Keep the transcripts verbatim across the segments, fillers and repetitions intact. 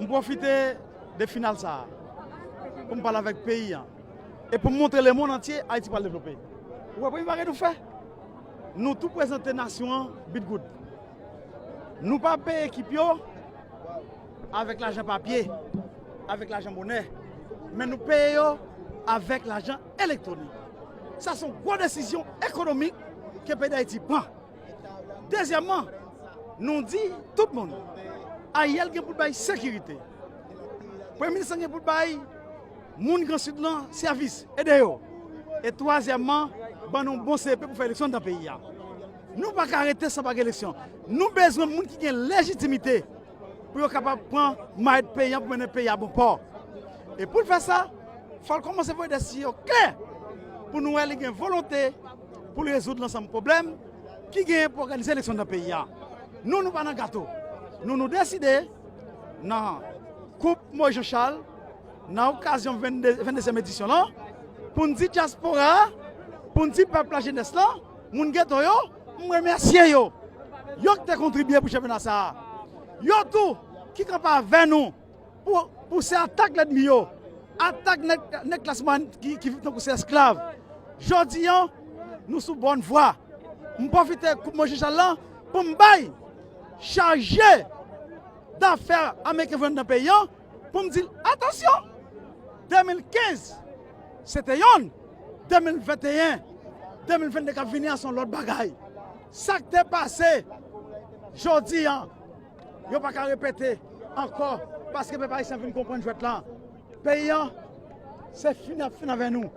M pwofite de final sa a pou m pale avèk peyi a e pou m montre lemonn antye Ayiti pral devlope. Ou wè premye bagay nou fè? Nou tou prezante nasyon an Bitgoud. Nou pa peye ekip yo avèk lajan papye, avèk lajan monè, men nou peye yo avèk lajan elektwonik. Sa se yon gwo desizyon ekonomik ke peyi Dayiti pran. Dezyèmman, nou di tout moun, Ariel gen pou l bay sekirite. Premye minis lan gen pou l bay moun Gran Sid lan sèvis, ede yo. E twazyèmman, ban nou bon C E P pou fè eleksyon nan peyi a. Nou pa ka rete san pa gen eleksyon. Nou bezwen moun ki gen lejitimite pou yo kapab pran mayèt peyi a pou mennen peyi a bon pò. E pou l fè sa, fò l kòmanse voye de siy klè pou nou wè li gen volonte pou l rezoud lansanm pwoblèm ki genyen pou òganize eleksyon nan peyi a. Nou, nou pa nan gato. Nou, nou deside nan koup Moyiz Jan Chal, nan okazyon vennde, venndezyèm edisyon lan, pou n di dyaspora a, pou n di pèp la, jenès lan, moun geto yo, m remèsye yo. Yo ki te kontribye pou chanpyona sa a. Yo tou ki kanpe avè nou pou, pou se atak lènmi yo, atak nèg, nèg klas mwayèn ki, ki viv tankou se esklav. Jodi an, nou sou bòn vwa. M pwofite koup Moyiz Jan Chal lan pou m bay chaje dafè ameriken voye nan peyi an pou m di l, atansyon! De mil kenz, se te yonn, de mil venteyen, de mil vennde k ap vini an se yon lòt bagay. Sa k te pase jodi an, yo pa ka repete ankò, paske pèp ayisyen vin konprann jwèt lan. Peyi an, se fini ap fini avè nou.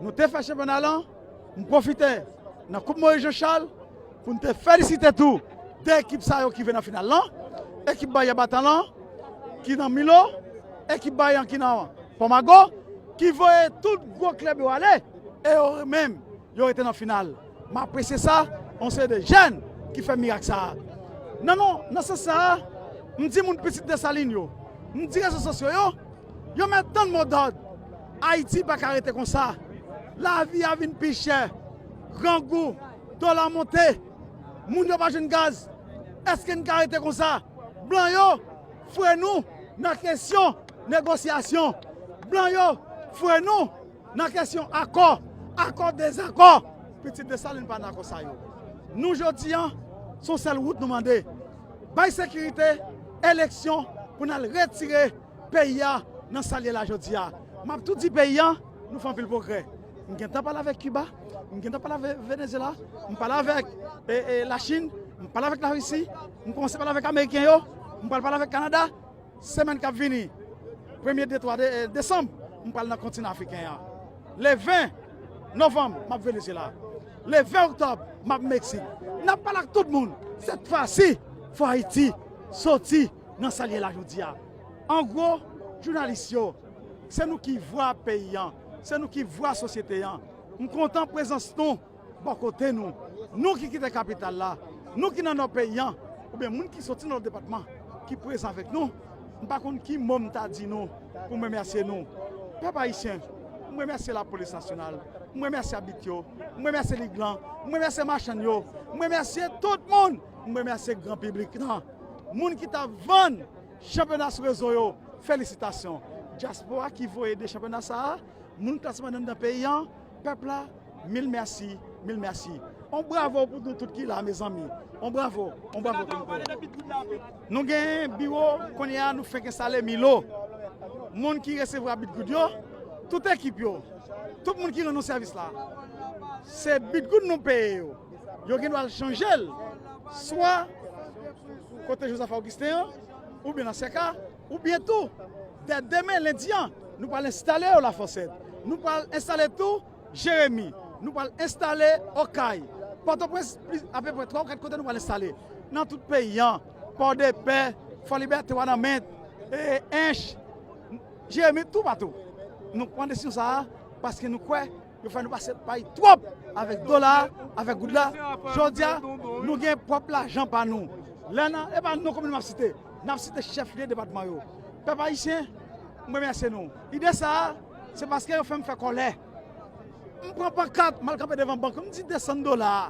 Nou te fè chanpyona lan, m pwofite nan koup Moyiz Jan Chal pou n te felisite tou de ekip sa yo ki rive nan final lan, ekip Baryè Batan lan, ki nan Milo, ekip Bayan ki nan Pòmago, ki voye tout gwo klèb yo ale, e yo menm, yo rete nan final. M apresye sa, yon seri de jèn ki fè mirak sa a. Nan, non, nan sans sa a, m di moun pitit Desalin yo, m di rezo sosyo yo, yo mèt tann modòd. Ayiti pa ka rete konsa. Lavi a vin pi chè. Grangou, dola monte. Moun yo pa jwenn gaz. Èske n ka rete konsa? Blan yo, fre nou nan kesyon negosyasyon. Blan yo, fre nou nan kesyon akò, akò dezakò. Pitit Desalin pa nan akò sa yo. Nou jodi an, se yon sèl wout nou mande. Bay sekirite, eleksyon pou n al retire peyi a nan sa l ye la jodi a. M ap tou di peyi a, nou fè anpil pwogrè. M gentan pale avèk Kiba, m gentan pale avèk Venezyela, m pale avèk e, e, Lachin, m pale avèk Larisi, m kòmanse pale avèk Ameriken yo, m pral pale avèk Kanada. Semèn k ap vini, premye, de, twa de, e, desanm, m pral nan kontinan afriken an. Le ven novanm, m ap Venezyela. Le ven oktòb, m ap Meksik. N ap pale ak tout moun. Sèt fwa si, fò Ayiti soti nan sa l ye la jodi a. An gwo, jounalis yo, se nou ki vwa peyi an, se nou ki vwa sosyete an. M kontan prezans nou bò kote nou. Nou ki kite kapital la, nou ki nan nò peyi an, oubyen moun ki soti nan lòt depatman, ki prezan avèk nou, m pa konn ki mo m ta di nou pou m remèsye nou. Pèp ayisyen, m remèsye Lapolis Nasyonal, m remèsye abit yo, m remèsye Lig lan, m remèsye machann yo, m remèsye tout moun, m remèsye gran piblik lan. Moun ki t ap vann chanpyona sou rezo yo, felisitasyon. Dyaspora ki voye de chanpyona sa a, moun klas mwayèn anndan peyi an, pèp la, mil mèsi, mil mèsi. On bravo pou nou tout ki la, mezanmi. On bravo, on bravo pou nou. Nou gen biwo, kounye a, nou fenk enstale Milo. Moun ki resevwa Bitgoud yo, tout ekip yo, tout moun ki rann nou sèvis la, se Bitgoud nou peye yo. Yo gen dwa al chanje l, swa kote Joseph Augustin an, oubyen nan Sèka, oubyen tou, dè demen, lendi an, nou pral enstale yo Lafòsèt. Nou pral enstale tou Jeremi. Nou pral enstale Okay. Pòtoprens, plis, apeprè twa ou kat kote nou pral enstale. Nan tout peyi an, Pòdepè, Fòlibète, Wanament, e, Ench, Jeremi, toupatou. Nou pran desizyon sa a paske nou kwè yo fè nou pase pay twòp avèk dola a, avèk goud la. Jodi a, nou gen pwòp lajan pa nou. Lè nan, e pa non komin m ap site, n ap site chèf lye depatman yo. Pèp ayisyen, m remèsye nou. Ide sa a, se paske yo fè m fè kòlè. M pran pankat, m al kanpe devan bank yo, m di desann dola a.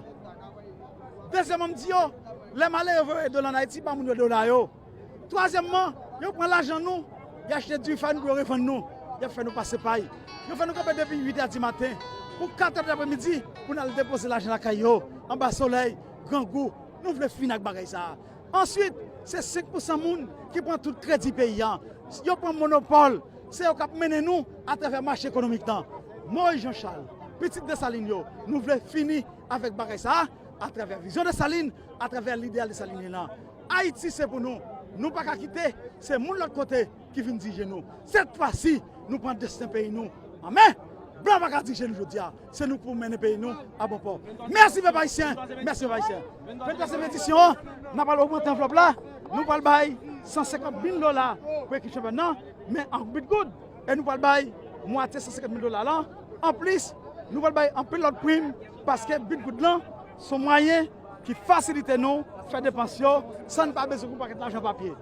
Dezyèmman, m di yo, lè malere voye dola ann Ayiti, ba moun yo dola yo. Twazyèmman, Yo pran lajan nou, y achte diri farin pou yo revann nou. Y ap fè nou pase pay. Yo fè nou kanpe depi uit è di maten pou kat è dapremidi pou n al depoze lajan lakay yo, anba solèy, grangou. Nou vle fini ak bagay sa a. Answit, se senk pousan moun ki pran tout kredi peyi a. Yo pran monopòl. Se yo k ap mennen nou atravè mache ekonomik lan. Moyiz Jan Chal, pitit Desalin yo, nou vle fini avèk bagay sa a, atravè vizyon Desalin, atravè lideyal desalinyen an. Ayiti se pou nou. Nou pa ka kite se moun lòt kote ki vin dirije nou. Sèt fwa si, nou pran desten peyi nou an men. Blan pa ka dirije nou jodi a. Se nou k pou mennen peyi nou a bon pò. Mèsi pèp ayisyen. Mèsi pèp ayisyen. Fèt pase petisyon an, n ap al ogmante anvlòp la. Nou pral bay san senkant mil dola pou ekip chanpyòn nan, men an bit goud. E nou pral bay mwatye san senkant mil dola lan. Anplis, nou pral bay anpil lòt prim paske bit goud lan se yon mwayen ki fasilite nou fè depans yo san n pa bezwen pou pakèt lajan papye.